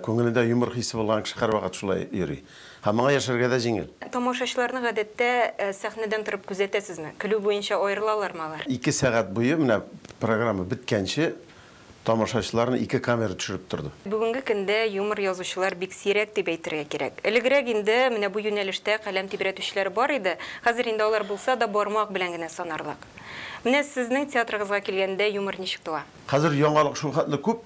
Күңелендә юмор хисе булган кеше һәрвакыт шулай йөри. Һәм аңа яшәргә дә җиңел. Тамашачыларны гадәттә сәхнәдән торып күзәтәсезме? Көлү буенча аерылалармы алар? Ике сәгать буе, менә программа беткәнче, тамашачыларны ике камера төшереп торды. Бүгенге көндә юмор язучылар бик сирәк дип әйтергә кирәк. Элегрәк инде менә бу юнәлештә каләм тибрәтүчеләр бар иде, хәзер инде алар булса да бармак белән генә санарлык. Менә сезнең театрыгызга килгәндә юмор ничек туа? Хәзер яңалык шулхәтле күп,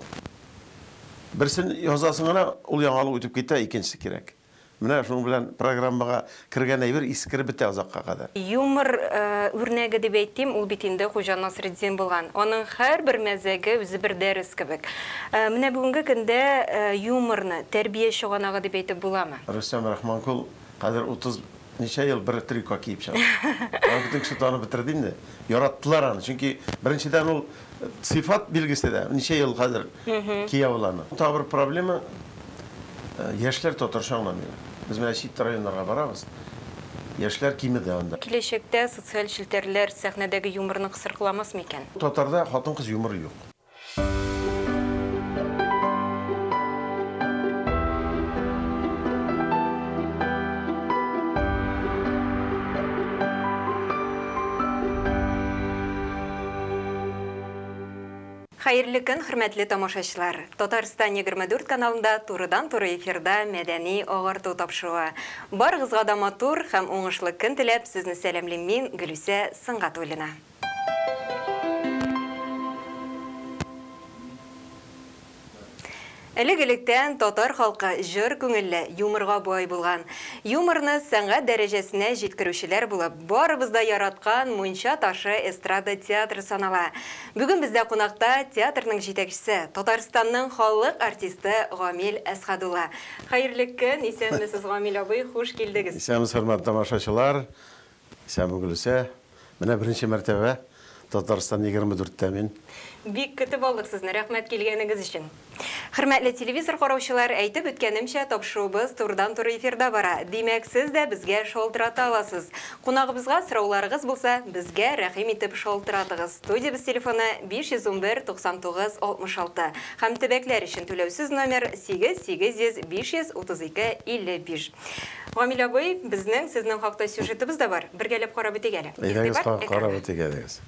берсен язасың гына, ул яңалык үтеп китә, икенчесе кирәк. Менә шуның белән программага кергән әйбер искереп бетә озакка кадәр. Юмор үрнәге дип әйтим, ул бит инде Хуҗа Насретдин булган. Аның һәрбер мәзәге үзе бер дәрес кебек. Менә бүгенге көндә юморны тәрбия чыганагы дип әйтеп буламы? Рөстәм Рахманкул хәзер 30 ничә ел бер трико киеп чыга. Аны бөтен кеше танып бетерде инде. Яраттылар аны. Чөнки беренчедән ул сыйфат билгесе дә, ничә ел хәзер кия ул аны. Тагы бер проблема, яшьләр татарча аңламыйлар. Без менә чит районнарга барабыз, яшьләр кимеде анда. Киләчәктә социаль челтәрләр сәхнәдәге юморны кысрыкламас микән? Татарда хатын-кыз юморы юк. Хәерле көн, хөрмәтле тамашачылар! Татарстан 24 каналында турыдан-туры эфирда мәдәни агарту тапшыруы. Барыгызга да матур һәм уңышлы көн теләп, сезне сәламлим мин, Гөлүсә Сөнгатуллина. Элек-электән татар халкы җор күңелле, юморга бай булган. Юморны сәнгать дәрәҗәсенә җиткерүчеләр булып, барыбыз да яраткан Мунча ташы эстрада театры санала. Бүген бездә кунакта театрның җитәкчесе, Татарстанның халык артисты Гамил Әсхәдулла. Хәерле көн, исәнмесез, Гамил абый, хуш килдегез. Исәнмесез, хөрмәтле тамашачылар. Исәнме, Гөлүсә. Менә беренче мәртәбә Татарстан 24-тә мин. Бик көтеп алдык сезне, рәхмәт килгәнегез өчен. Хөрмәтле телевизор караучылар, әйтеп үткәнемчә, тапшыруыбыз турыдан-туры эфирда бара. Димәк, сез дә безгә шалтырата аласыз. Кунагыбызга сорауларыгыз булса, безгә рәхим итеп шалтыратыгыз. Студиябез телефоны 511 99 66 һәм төбәкләр өчен түләүсез номер 8 800 532 55. Гамил абый, безнең сезнең хакта сюжетыбыз да бар. Бергәләп карап үтик әле. Әйдәгез, карап үтик, әйдәгез.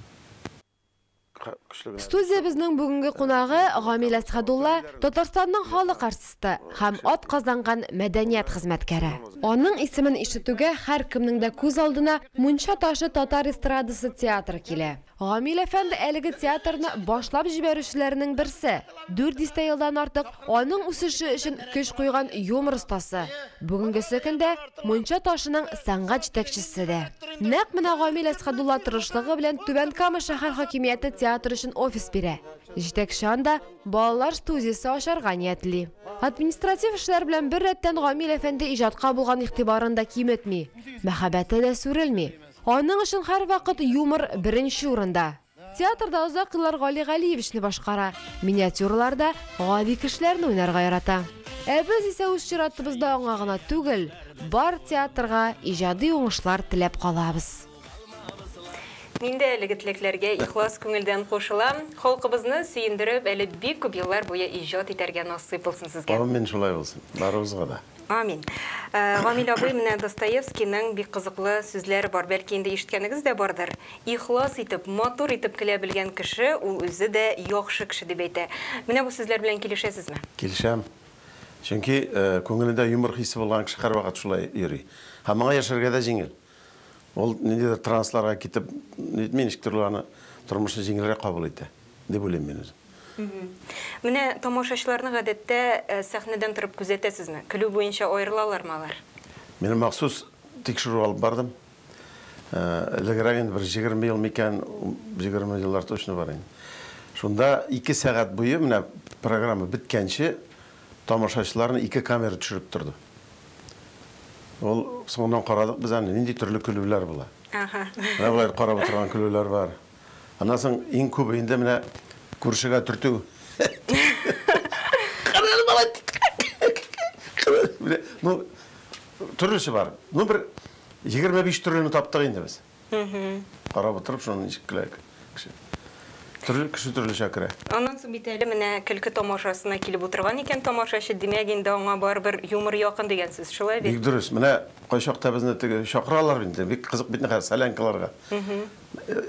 Студиябезнең бүгенге кунагы Гамил Әсхәдулла, Татарстанның халык артисты һәм атказанган мәдәният хезмәткәре. Аның исемен ишетүгә һәркемнең дә күз алдына Мунча ташы татар эстрадасы театры килә. Гамил әфәнде әлеге театрны башлап җибәрүчеләрнең берсе. Дүрт дистә елдан артык аның үсеше өчен көч куйган юмор остасы. Бүгенгесе көндә Мунча ташының сәнгать җитәкчесе дә. Нәкъ менә Гамил Әсхәдулла тырышлыгы белән Түбән Кама шәһәр хакимияте театр өчен офис бирә. Җитәкче анда балалар студиясе ачарга ниятли. Административ эшләр белән беррәттән Гамил әфәнде иҗатка булган игътибарын да киметми, мәхәббәте дә сүрелми. Аның өчен һәрвакыт юмор беренче урында. Театрда озак еллар Гали Галиевичны башкара, миниатюраларда гади кешеләрне уйнарга ярата. Ә без исә үз чиратыбызда аңа гына түгел, бар театрга иҗади уңышлар теләп калабыз. Мин дә әлеге теләкләргә ихлас күңелдән кушылам. Халкыбызны сөендереп, әле бик күп еллар буе иҗат итәргә насыйп булсын сезгә. Амин, шулай булсын. Барыбызга да. Амин. Гамил абый, менә Достоевскийның бик кызыклы сүзләре бар. Бәлки инде ишеткәнегез дә бардыр. Ихлас итеп, матур итеп көлә белгән кеше, ул үзе дә яхшы кеше дип әйтә. Менә бу сүзләр белән килешәсезме? Килешәм. Чөнки күңелендә юмор хисе булган кеше һәрвакыт шулай йөри. Һәм аңа яшәргә дә җиңел. Ул ниндидер трансларга китеп нитми, ничектер ул аны тормышны җиңелрәк кабул итә, дип уйлыйм мин үзем. Менә тамашачыларны гадәттә сәхнәдән торып күзәтәсезме? Көлү буенча аерылалармы алар? Мин махсус тикшерү алып бардым. Элегрәк инде бер 20 ел микән, 20 еллар точно бар инде. Шунда 2 сәгать буе менә программа беткәнче тамашачыларны ике камера төшереп торды. Ул соңыннан карадык без аны, нинди төрле көлүләр була. Менә болай карап утырган көлүләр бар. Аннан соң иң күбе инде менә күршегә төртү. Карале, малай. Ну, төрлесе бар. Ну, бер 25 төрлене таптык инде без. Карап утырып, шуны ничек көлә кеше. Төрле кеше төрлечә керә. Аннан соң бит әле менә көлке тамашасына килеп утырган икән тамашачы, димәк инде аңа барыбер юмор якын дигән сүз, шулай бит? Бик дөрес. Менә кайчакта безне теге чакыралар инде, бик кызык бит хәзер солянкаларга.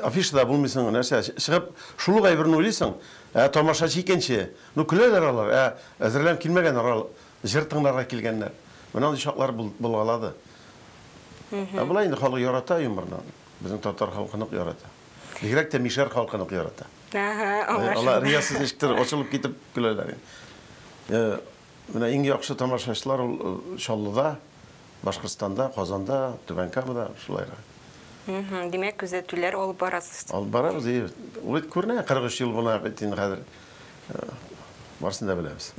Афишада булмыйсың, нәрсә, чыгып шул ук әйберне уйлыйсың, ә тамашачы икенче. Ну көләләр алар, ә әзерләнеп килмәгәннәр, алар җыр тыңларга килгәннәр. Менә андый чаклар булгалады. Ә болай инде халык ярата юморны. Безнең татар халкы нык ярата. Бигрәк тә мишәр халкы нык ярата. Ага, аңлашылды. Алар риясыз ничектер ачылып китеп көләләр инде. Менә иң яхшы тамашачылар ул Чаллыда, Башкортстанда, Казанда, Түбән Камада, шулайрак. Димәк, күзәтүләр алып барасыз. Алып барабыз, и. Ул бит күренә, 43 ел буна бит инде хәзер. Барысын да беләбез.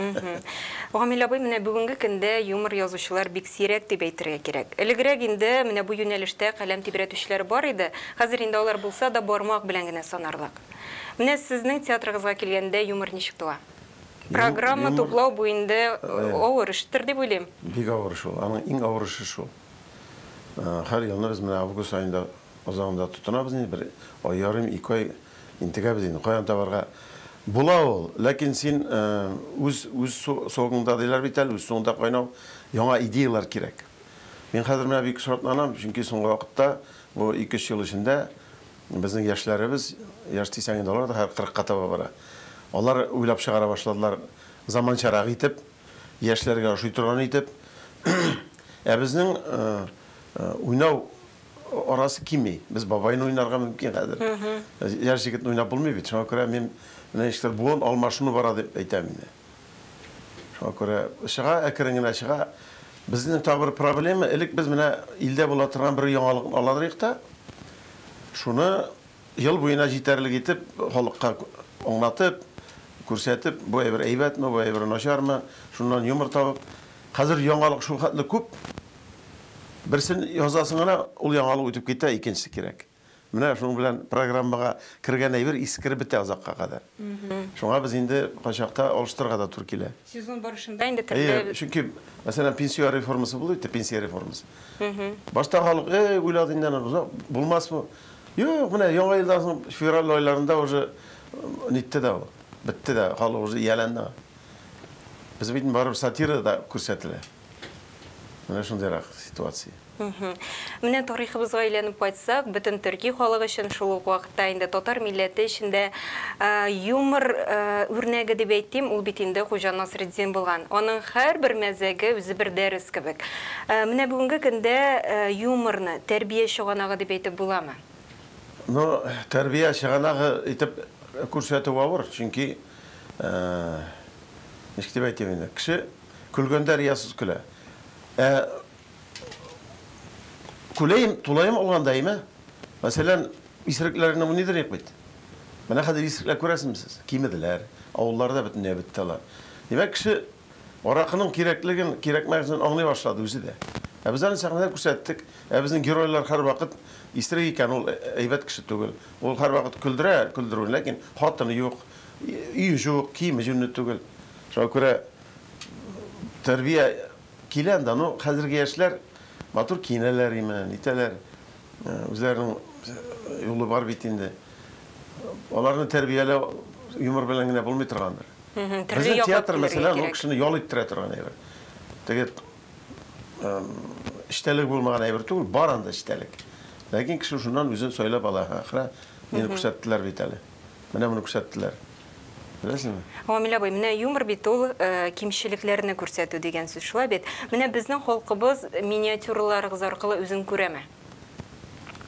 Гамил абый, менә бүгенге көндә юмор язучылар бик сирәк дип әйтергә кирәк. Элегрәк инде менә бу юнәлештә каләм тибрәтүчеләр бар иде. Хәзер инде алар булса да бармак белән генә санарлык. Менә сезнең театрыгызга килгәндә юмор ничек туа? Программа туплау бу инде авыр эштер дип уйлыйм. Бик авыр эш ул. Аның иң авыр эше шул. Һәр елны без менә август аенда азагында тотынабыз инде, бер ай ярым, ике ай интегәбез инде. Каян табарга була ул. Ләкин син үз үз согыңда диләр бит әле, үз суыңда кайнау, яңа идеяләр кирәк. Мин хәзер менә бик шатланам, чөнки соңгы вакытта, бу ике-өч ел эчендә безнең яшьләребез, яшь дисәң инде алар да хәзер кырыкка таба бара. Алар уйлап чыгара башладылар заманчарак итеп, яшьләргә ошый торган итеп. Ә безнең уйнау арасы кими. Без бабайны уйнарга мөмкин хәзер. Яшь егетне уйнап булмый бит. Шуңа күрә мин менә ничектер буын алмашыну бара дип әйтәм инде. Шуңа күрә чыга, әкрен генә чыга. Безнең тагы бер проблема, элек без менә илдә була торган бер яңалыкны аладырыйк та, шуны ел буена җитәрлек итеп халыкка аңлатып, күрсәтеп, бу әйбер әйбәтме, бу әйбер начармы, шуннан юмор табып. Хәзер яңалык шул хәтле күп. Берсен язасың гына, ул яңалык үтеп китә, икенчесе кирәк. Менә шуның белән программага кергән әйбер искереп бетә озакка кадәр. Шуңа без инде кайчакта алыштырырга да туры килә. Сезон барышында инде төрле Әйе, чөнки, мәсәлән, пенсия реформасы булды бит, пенсия реформасы. Башта халык, эй, уйлады инде аны, озак булмас бу. Юк, менә яңа елдан соң февраль айларында уже нитте дә ул. Бетте дә, халык уже ияләнде. Без бит барыбер сатира да күрсәтелә. Менә шундыйрак ситуация. Менә тарихыбызга әйләнеп кайтсак, бөтен төрки халык өчен, шул ук вакытта инде татар милләте өчен дә юмор үрнәге дип әйтим, ул бит инде Хуҗа Насретдин булган. Аның һәрбер мәзәге үзе бер дәрес кебек. Менә бүгенге көндә юморны тәрбия чыганагы дип әйтеп буламы? Ну, тәрбия чыганагы итеп күрсәтү авыр, чөнки ничек дип әйтим инде, кеше көлгәндә риясыз көлә. Ә күләем, тулаем алганда әйме? Мәсәлән, исерекләрне уйныйдыр бит. Менә хәзер исерекләр күрәсезме сез? Кимеделәр, авылларда бөтенләй бетте алар. Димәк, кеше аракының кирәклеген, кирәкмәгәнен аңлый башлады үзе дә. Ә без аны сәхнәдә күрсәттек. Ә безнең геройлар һәрвакыт исерек икән, ул әйбәт кеше түгел. Ул һәрвакыт көлдерә, көлдерүен, ләкин хатыны юк, өе юк, киеме җүнле түгел. Шуңа күрә тәрбия килә анда, но хәзерге яшьләр матур киенәләр име, нитәләр. Үзләренең юлы бар бит инде. Аларны тәрбияләү юмор белән генә булмый торгандыр. Безнең театр, мәсәлән, ул кешене ял иттерә торган әйбер. Теге эчтәлек булмаган әйбер түгел, бар анда эчтәлек. Ләкин кеше шуннан үзен сайлап ала. Ахра, мине күрсәттеләр бит әле. Менә моны күрсәттеләр. Беләсезме? Гамил абый, менә юмор бит ул кимчелекләрне күрсәтү дигән сүз, шулай бит? Менә безнең халкыбыз миниатюраларыгыз аркылы үзен күрәме?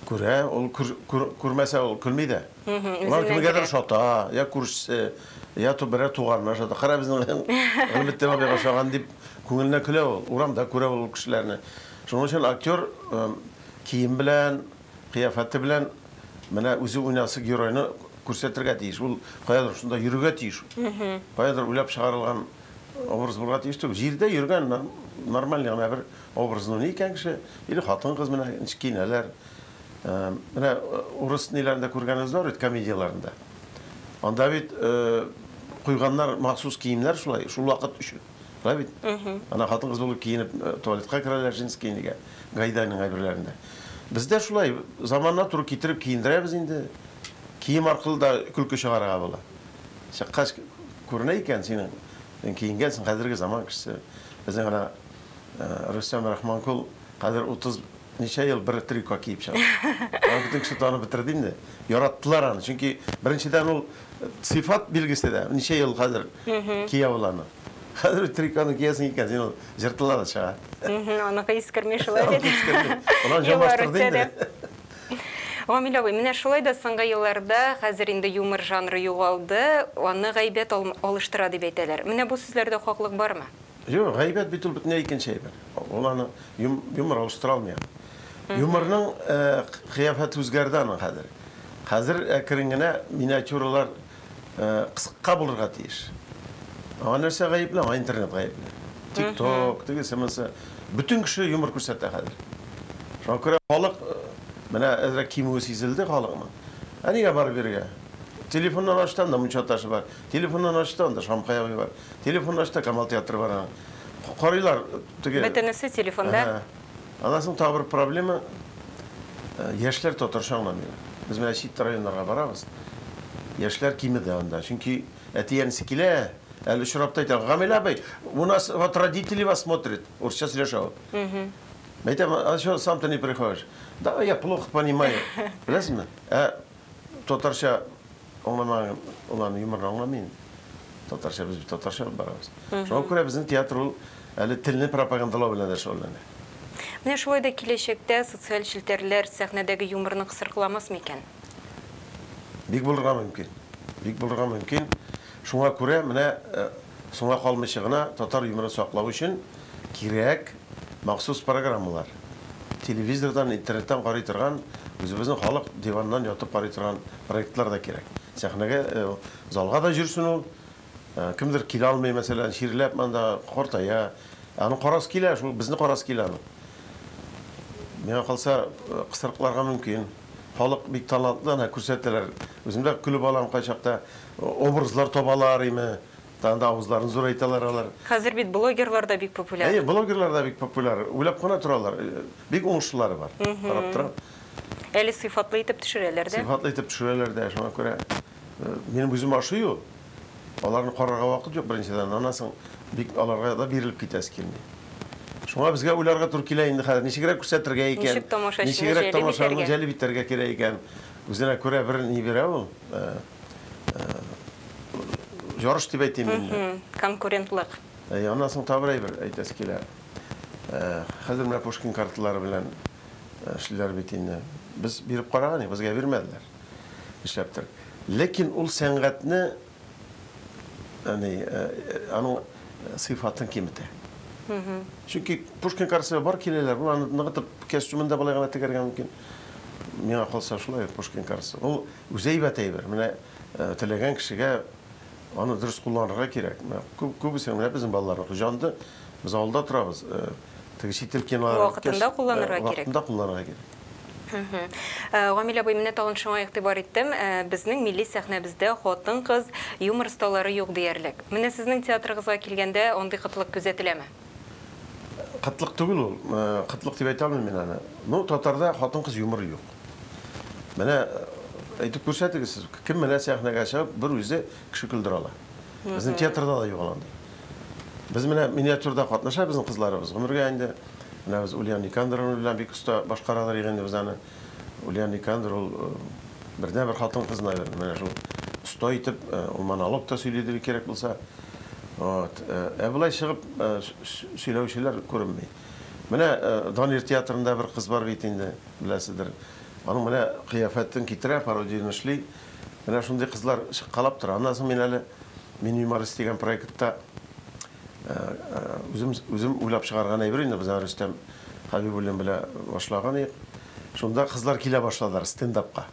Күрә, ул күрмәсә ул көлми дә. Улар кемгәдер ошата, я күршесе, я берәр туганына ошата. Кара безнең Гыйльметдин абыйга ошаган дип күңеленә көлә ул, урамда күрә ул кешеләрне. Шуның өчен актер кием белән, кыяфәте белән менә үзе уйнасы геройны күрсәтергә тиеш. Ул каядыр шунда йөрергә тиеш. Каядыр уйлап чыгарылган образ булырга тиеш түгел. Җирдә йөргән нормальный гына бер образны уйный икән кеше, или хатын-кыз менә ничек киенәләр. Менә урыс ниләрендә күргәнегез бар бит, комедияләрендә. Анда бит куйганнар махсус киемнәр шулай, шул вакыт өчен. Шулай бит? Ана хатын-кыз булып киенеп туалетка керәләр, женский нигә, Гайдайның әйберләрендә. Бездә шулай заманына туры китереп киендерәбез инде. Кием аркылы да көлке чыгарырга була. Чыккач күренә икән синең, син киенгәнсең, хәзерге заман кешесе. Безнең ана Рөстәм Рахманкул хәзер 30 ничә ел бер трико киеп чыга. Аны бөтен кеше танып бетерде инде. Яраттылар аны. Чөнки беренчедән ул сыйфат билгесе дә. Ничә ел хәзер кия ул аны. Хәзер триконы киясең икән, син ул җыртыла да чыга. Аныкы искерми шулай бит. Искерми. Ул җамаштырды инде. Гамил абый, менә шулай да соңгы елларда хәзер инде юмор жанры югалды, аны гайбәт алыштыра дип әйтәләр. Менә бу сүзләрдә хаклык бармы? Юк, гайбәт бит ул бөтенләй икенче әйбер. Ул аны юмор алыштыра алмый аны. Юморның кыяфәте үзгәрде аның хәзер. Хәзер әкрен генә миниатюралар кыска булырга тиеш. Аңа нәрсә гаепле? Аңа интернет гаепле. ТикТок, тегесе монысы. Бөтен кеше юмор күрсәтә хәзер. Шуңа күрә халык менә әзрәк кимүе сизелде халыкның. Ә нигә барып йөрергә? Телефоннан ачты, анда мунча ташы бар. Телефоннан ачты, анда Шамкай абый бар. Телефоннан ачты, Камал театры бар аның. Карыйлар теге. Бөтенесе телефонда. Аннан соң тагы бер проблема, яшьләр татарча аңламыйлар. Без менә чит районнарга барабыз. Яшьләр кимеде анда. Чөнки әти-әнисе килә, әле очрап та әйтә, Гамил абый, у нас вот родители вас смотрят. Урысча сөйләшә ул. Әйтәм, а что сам ты не приходишь? Да, я плохо понимаю. Беләсезме? Ә татарча аңламаган, ул аны юморны аңламый инде. Татарча без бит татарча алып барабыз. Шуңа күрә безнең театр ул әле телне пропагандалау белән дә шөгыльләнә. Менә шулай да киләчәктә социаль челтәрләр сәхнәдәге юморны кысрыкламас микән? Бик булырга мөмкин. Бик булырга мөмкин. Шуңа күрә менә соңга калмыйча гына татар юморын саклау өчен кирәк махсус программалар. Телевизордан, интернеттан карый торган, үзебезнең халык диваннан ятып карый торган проектлар да кирәк. Сәхнәгә, залга да йөрсен ул. Кемдер килә алмый, мәсәлән, чирләп монда картая. Аның карасы килә, шул безне карасы килә аның. Миңа калса, кысрыкларга мөмкин. Халык бик талантлы, ана күрсәтәләр. Үзем дә көлеп алам кайчакта. Образлар табалар име. Тагын авызларын зурайталар алар. Хәзер бит блогерлар да бик популяр. Әйе, блогерлар да бик популяр. Уйлап кына торалар. Бик уңышлылары бар. Карап торам. Әле сыйфатлы итеп төшерәләр дә. Сыйфатлы итеп төшерәләр дә. Шуңа күрә минем үзем ашый ул. Аларны карарга вакыт юк беренчедән. Аннан соң бик аларга да бирелеп китәсе килми. Шуңа безгә уйларга туры килә инде хәзер. Ничегрәк күрсәтергә икән? Ничек тамашачыны Ничегрәк тамашаны җәлеп итәргә кирәк икән? Үзенә күрә бер ни бирә ул. Ярыш дип әйтим инде. Конкурентлык. Аннан соң тагы бер әйбер әйтәсе килә. Хәзер менә Пушкин карталары белән эшлиләр бит инде. Без биреп караган идек, безгә бирмәделәр. Эшләптер. Ләкин ул сәнгатьне аның сыйфатын киметә. Чөнки Пушкин картасы бар киләләр, ул аны ныгытып костюмын да болай гына тегәргә мөмкин. Миңа калса шулай Пушкин картасы. Ул үзе әйбәт әйбер. Менә теләгән кешегә аны дөрес кулланырга кирәк. Менә күбесе менә безнең балалар җанды. Без авылда торабыз. Теге чит ил кинолары вакытында кулланырга кирәк. Вакытында кулланырга кирәк. Гамил абый, менә тагын шуңа игътибар иттем. Безнең милли сәхнәбездә хатын-кыз юмор осталары юк диярлек. Менә сезнең театрыгызга килгәндә андый кытлык күзәтеләме? Кытлык түгел ул. Кытлык дип әйтә алмыйм мин аны. Ну, татарда хатын-кыз юморы юк. Менә әйтеп күрсәтегез сез, кем менә сәхнәгә чыгып бер үзе кеше көлдерә ала. Безнең театрда да юк ул андый. Без менә миниатюрда катнаша безнең кызларыбыз. Гомергә инде менә без Ульяна Никандровна белән бик оста башкаралар инде без аны. Ульяна Никандр ул бердән бер хатын-кыз, наверное, менә шул оста итеп, ул монолог та сөйлидер кирәк булса. Вот. Ә болай чыгып сөйләүчеләр күренми. Менә Данир театрында бер кыз бар бит инде, беләсездер. Аның менә кыяфәтен китерә, пародияне эшли. Менә шундый кызлар чыккалап тора. Аннан соң мин әле Мин юморист дигән проектта үзем уйлап чыгарган әйбер инде, без Рөстәм Хәбибуллин белән башлаган идек. Шунда кызлар килә башладылар стендапка.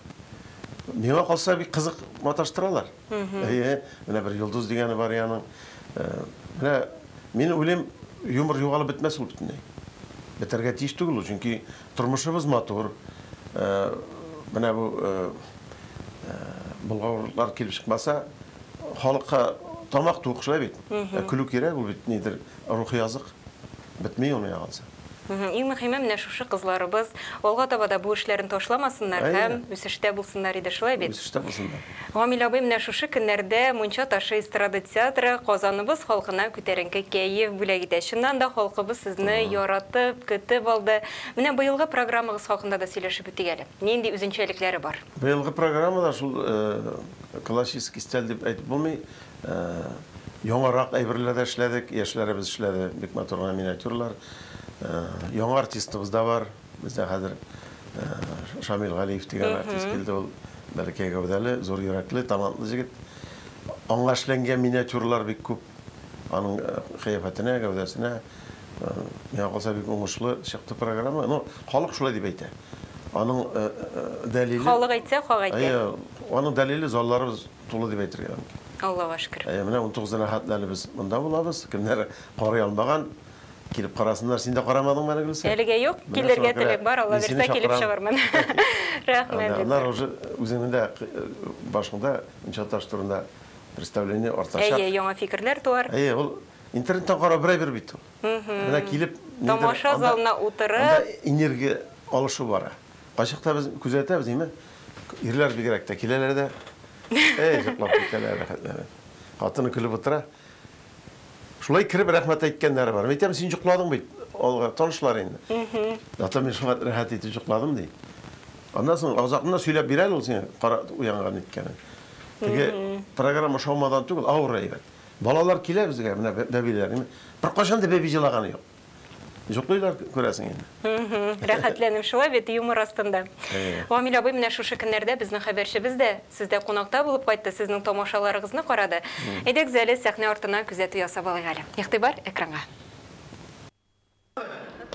Миңа калса бик кызык маташтыралар. Әйе, менә бер йолдыз дигәне бар яның. Менә мин уйлыйм, юмор югалып бетмәс ул бөтенләй. Бетәргә тиеш түгел ул, чөнки тормышыбыз матур. Менә бу болгавырлар килеп чыкмаса, халыкка тамак тук шулай бит. Көлү кирәк, ул бит нидер рухи азык. Бетми ул миңа калса. Иң мөһиме, менә шушы кызларыбыз алга таба да бу эшләрен ташламасыннар һәм үсештә булсыннар иде, шулай бит? Үсештә булсыннар. Гамил абый, менә шушы көннәрдә Мунча ташы эстрада театры Казаныбыз халкына күтәренке кәеф бүләк итә. Чыннан да халкыбыз сезне яратып, көтеп алды. Менә быелгы программагыз хакында да сөйләшеп үтик әле. Нинди үзенчәлекләре бар? Быелгы программада шул классический стиль дип әйтеп булмый. Яңарак әйберләр дә эшләдек, яшьләребез эшләде, бик матур гына миниатюралар. Яңа артистыбыз да бар. Бездә хәзер Шамил Галиев дигән артист килде, ул бәләкәй гәүдәле, зур йөрәкле, талантлы җегет. Аңа эшләнгән миниатюралар бик күп. Аның кыяфәтенә, гәүдәсенә, миңа калса, бик уңышлы чыкты программа. Ну, халык шулай дип әйтә. Аның дәлиле... Халык әйтсә, хак әйтә. Әйе, аның дәлиле залларыбыз тулы дип әйтергә мөмкин. Аллага шөкер. Әйе, менә 19-да хәтле әле без монда булабыз. Кемнәр карый алмаган, килеп карасыннар. Син дә карамадыңмы әле, Гөлсә? Әлегә юк, килергә теләк бар, Алла бирсә, килеп чыгармын. Рәхмәт. Аннары уже үзеңнең дә башыңда Мунча таш турында представление артачак. Әйе, яңа фикерләр туар. Әйе, ул интернеттан карау бер әйбер бит ул. Менә килеп, тамаша залына утырып, анда энергия алышу бара. Кайчакта без күзәтәбез, әйме? Ирләр бигрәк тә киләләр дә, әй, йоклап китәләр рәхәтләнеп. Хатыны көлеп утыра. Шулай кереп рәхмәт әйткәннәре бар. Мин әйтәм, син йокладың бит. Алга танышлар инде. Ата мин шуңа рәхәт итеп йокладым ди. Аннан соң азакында сөйләп бирә әле ул сиңа кара уянган иткәнен. Теге программа шаумадан түгел, авыр әйбәт. Балалар килә безгә, менә бәбиләр. Беркайчан да бәби җылаганы юк. Йоклыйлар, күрәсең инде. Рәхәтләнеп шулай бит, юмор астында. Гамил абый, менә шушы көннәрдә безнең хәбәрчебез дә сездә кунакта булып кайтты, сезнең тамашаларыгызны карады. Әйдәгез әле сәхнә артына күзәтү ясап алыйк әле. Игътибар экранга.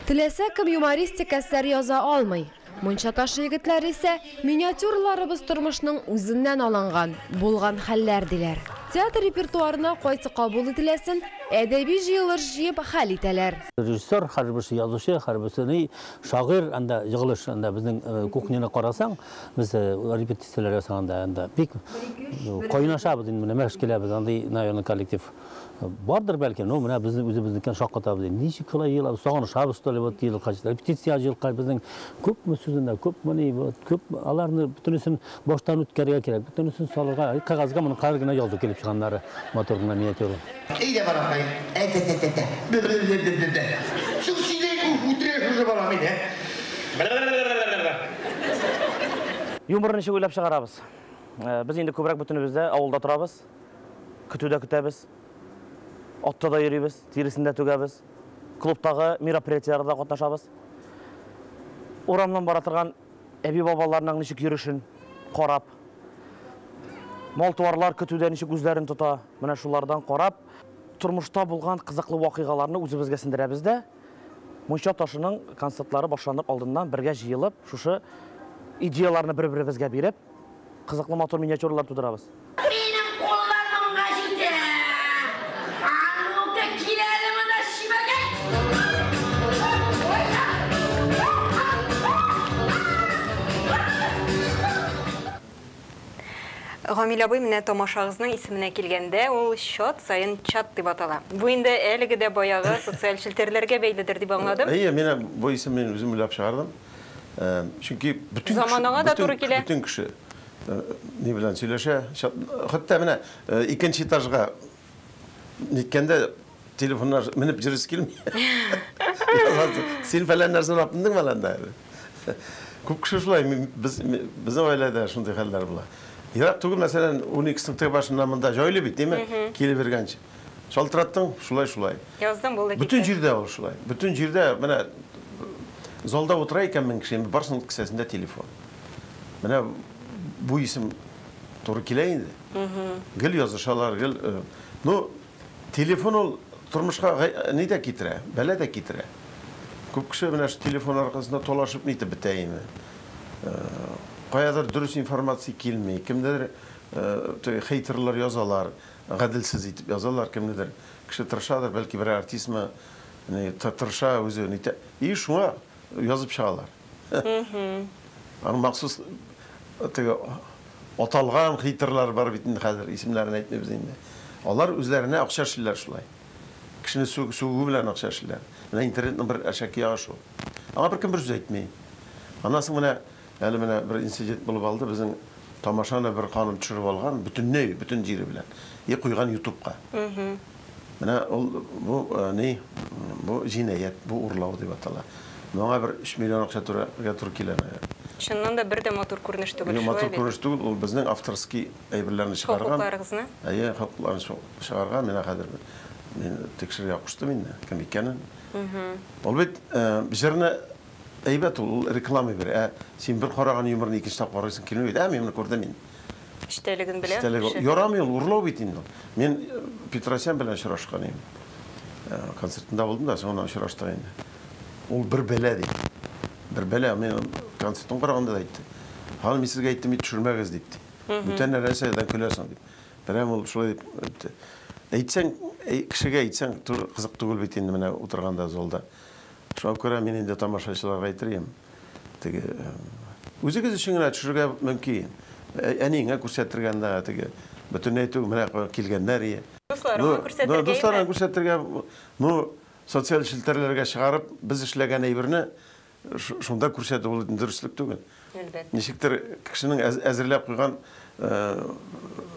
Теләсә кем юмористик әсәр яза алмый. Мунча ташы егетләре исә миниатюраларыбыз тормышның үзеннән алынган, булган хәлләр диләр. Театр репертуарына кайсы кабул ителәсен әдәби җыелыш җыеп хәл итәләр. Режиссер, һәрберсе язучы, һәрберсе ни шагыйрь, анда җыгылыш, анда безнең кухняны карасаң, без репетицияләр ясаганда анда бик кайнашабыз инде, менә мәш киләбез, андый, наверное, коллектив бардыр бәлки, но менә безнең үзебезнекен шаккатабыз инде. Ничек шулай җыелабыз, сагынышабыз, что ли, вот җыелгач, репетиция җыелгач, безнең күпме сүзендә, күпме ни, вот, күп аларны бөтенесен баштан үткәрергә кирәк, бөтенесен салырга, кәгазьгә моны кадәр генә язу килеп чыганнары, матур гына миниатюра. Әйдә, балакай, әтә-тә-тә-тә, бе-бе-бе-бе-бе. Соң сине үтерә шушы бала мине. Юморны ничек уйлап чыгарабыз? Без инде күбрәк бөтенебез дә авылда торабыз, көтүдә көтәбез. Атта да йөрибез, тиресен дә түгәбез. Клубтагы мероприятиеләрдә катнашабыз. Урамнан бара торган әби-бабаларның ничек йөрешен карап, мал-туарлар көтүдә ничек үзләрен тота, менә шулардан карап, тормышта булган кызыклы вакыйгаларны үзебезгә сеңдерәбез дә, Мунча ташының концертлары башланыр алдыннан бергә җыелып, шушы идеяларны бер-беребезгә биреп, кызыклы матур миниатюралар тудырабыз. Минем куллар моңа җитә. А ну-ка, кил әле монда, чибәркәй! Гамил абый, менә тамашагызның исеменә килгәндә, ул чат саен чат дип атала. Бу инде әлеге дә баягы социаль челтәрләргә бәйледер дип аңладым. Әйе, менә бу исемне мин үзем уйлап чыгардым. Чөнки бөтен кеше, Заманага да туры килә. Бөтен кеше ни белән сөйләшә. Хәтта менә икенче этажга ниткәндә телефоннар менеп йөресе килми. Син фәлән нәрсә таптың анда. Күп кеше шулай, безнең гаиләдә шундый хәлләр була. Ерак түгел, мәсәлән, 12 сыйныфта башыннан монда җайлы бит, димме? Килеп йөргәнче. Шалтыраттың, шулай-шулай. Яздың, булды китте. Бөтен җирдә ул шулай. Бөтен җирдә менә залда утыра икән мең кеше, барсының кесәсендә телефон. Менә бу исем туры килә инде. Гел язышалар, гел, ну, телефон ул тормышка ни дә китерә, бәла дә китерә. Күп кеше менә шу телефон аркасында талашып нитеп бетә инде. Каядыр дөрес информация килми, кемдер хейтерлар язалар, гаделсез итеп язалар, кемнедер. Кеше тырышадыр, бәлки бер артистмы, тырыша үзе, нитә. И шуңа язып чыгалар. Аның махсус теге аталган хейтерлар бар бит инде хәзер, исемнәрен әйтмибез инде. Алар үзләренә акча эшлиләр шулай. Кешене сүгү белән акча эшлиләр. Менә интернетның бер әшәке ягы шул. Аңа беркем бер сүз әйтми. Аннан соң менә әле менә бер инцидент булып алды. Безнең тамашаны бер ханым төшереп алган, бөтенләй, бөтен җире белән. И куйган ютубка. Менә ул бу ни, бу җинаять, бу урлау дип атала. Моңа бер 3 миллион акча түләргә туры килә. Чыннан да бер дә матур күренеш түгел, шулай бит? Матур күренеш түгел, ул безнең авторский әйберләрне чыгарган. Хокукларыгызны? Әйе, хокукларны чыгарган. Менә хәзер мин тикшерергә куштым инде, кем икәнен. Ул бит җырны әйбәт ул, ул реклама бирә. Ә син бер караган юморны икенче тапкыр карыйсың килми бит. Ә мин моны күрдем инде. Эчтәлеген белә. Эчтәлеге ярамый ул, урлау бит инде ул. Мин Петросян белән очрашкан идем. Концертында булдым да, соңыннан очраштык инде. Ул бер бәла ди. Бер бәла. Мин концертын караганда да әйтте. Ханым, мин сезгә әйттем бит, төшермәгез дип. Бүтән нәрсәдән көләсең дип. Прям ул шулай дип әйтте. Әйтсәң, кешегә әйтсәң, кызык түгел бит инде менә утырганда залда. Шуңа күрә мин инде тамашачыларга әйтер идем. Теге үзегез өчен генә төшерергә мөмкин. Әниеңә күрсәтергә анда теге бөтенләй түгел, менә килгәннәр ие. Дусларыңа күрсәтергә. Дусларыңа күрсәтергә, ну, социаль челтәрләргә чыгарып, без эшләгән әйберне шунда күрсәтү ул дөреслек түгел. Әлбәттә. Ничектер кешенең әзерләп куйган,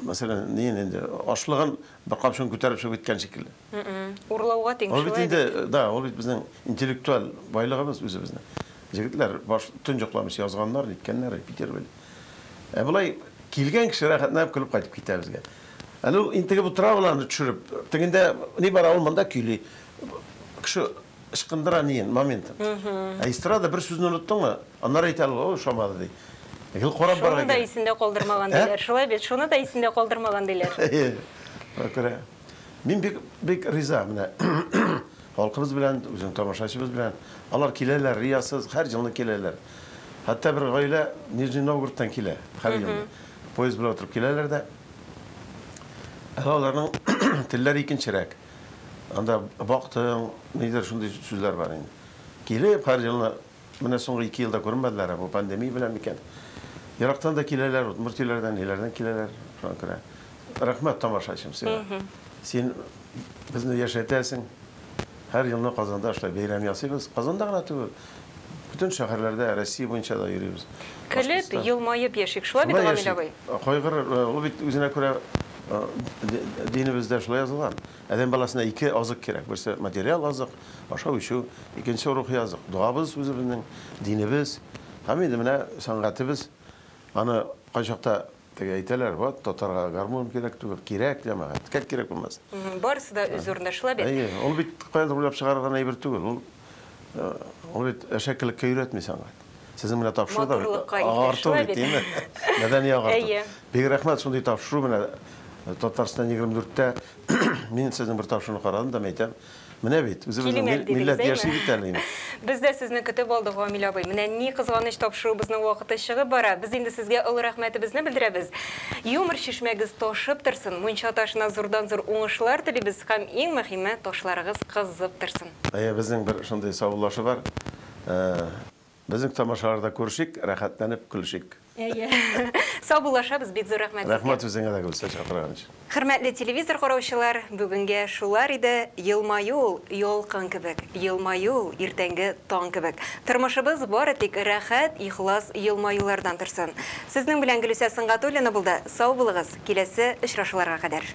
мәсәлән, ни инде, ашлыгын бер капчыгын күтәреп чыгып киткән шикелле. Урлауга тиң шулай. Ул бит инде, да, ул бит безнең интеллектуаль байлыгыбыз үзебезнең. Егетләр баш төн йокламыйча язганнар, ниткәннәр, репетировали. Ә болай килгән кеше рәхәтләнеп көлеп кайтып китә безгә. Әле ул интегеп утыра ул аны төшереп. Тегендә ни бара, ул монда көйли. Кеше ычкындыра ниен, моментын. Ә эстрада бер сүзне оныттыңмы, аннары әйтә ул, ошамады ди. Гел карап барырга Шуны да исендә калдырмаган диләр. Шулай бит, шуны да исендә калдырмаган диләр. Әйе. Күрә. Мин бик бик риза менә халкыбыз белән, үзенең тамашачыбыз белән. Алар киләләр, риясыз, һәр елны киләләр. Хәтта бер гаилә Нижний Новгородтан килә һәр елны. Поезд белән утырып киләләр дә. Әле аларның телләре икенчерәк. Анда бактың, нидер шундый сүзләр бар инде. Килеп һәр елны, менә соңгы 2 елда күренмәделәр, бу пандемия белән микән. Ерактан да киләләр, Удмуртияләрдән, ниләрдән киләләр. Шуңа күрә рәхмәт тамашачым сиңа. Син безне яшәтәсең. Һәр елны Казанда шулай бәйрәм ясыйбыз. Казанда гына түгел, бөтен шәһәрләрдә, Россия буенча да йөрибез. Көлеп, елмаеп яшик. Шулай бит, Гамил абый? Кайгыр, ул бит үзенә күрә динебездә шулай язылган. Адәм баласына ике азык кирәк. Берсе материал азык, ашау эчү, икенче рухи азык. Дуабыз үзебезнең, динебез һәм инде менә сәнгатебез. Аны кайчакта теге әйтәләр, вот татарга гармун кирәк түгел, кирәк җәмәгать, как кирәк булмас. Барысы да үз урында, шулай бит? Әйе, ул бит каяндыр уйлап чыгарылган әйбер түгел. Ул ул бит әшәкелеккә өйрәтми сәнгать. Сезнең менә тапшыру да агарту бит, димме? Мәдәни агарту. Бик рәхмәт шундый тапшыру менә Татарстан 24-тә мин сезнең бер тапшыруны карадым да, әйтәм, менә бит, үзебезнең милләт яши бит әле инде. Без дә сезне көтеп алдык, Гамил абый. Менә ни кызганыч, тапшыруыбызның вакыты чыгып бара. Без инде сезгә олы рәхмәтебезне белдерәбез. Юмор чишмәгез ташып торсын, мунча ташына зурдан-зур уңышлар телибез һәм иң мөһиме, ташларыгыз кызып торсын. Әйе, безнең бер шундый саубуллашу бар. Безнең тамашаларда күрешик, рәхәтләнеп көлешик. Әйе. Саубуллашабыз, бик зур рәхмәт сезгә. Рәхмәт үзеңә дә, Гөлсә, чакырган өчен. Хөрмәтле телевизор караучылар, бүгенгә шулар иде. Елмаю ул ялкын кебек, елмаю ул иртәнге таң кебек. Тормышыбыз бары тик рәхәт, ихлас елмаюлардан торсын. Сезнең белән Гөлүсә Сөнгатуллина булды. Сау булыгыз, киләсе очрашуларга кадәр.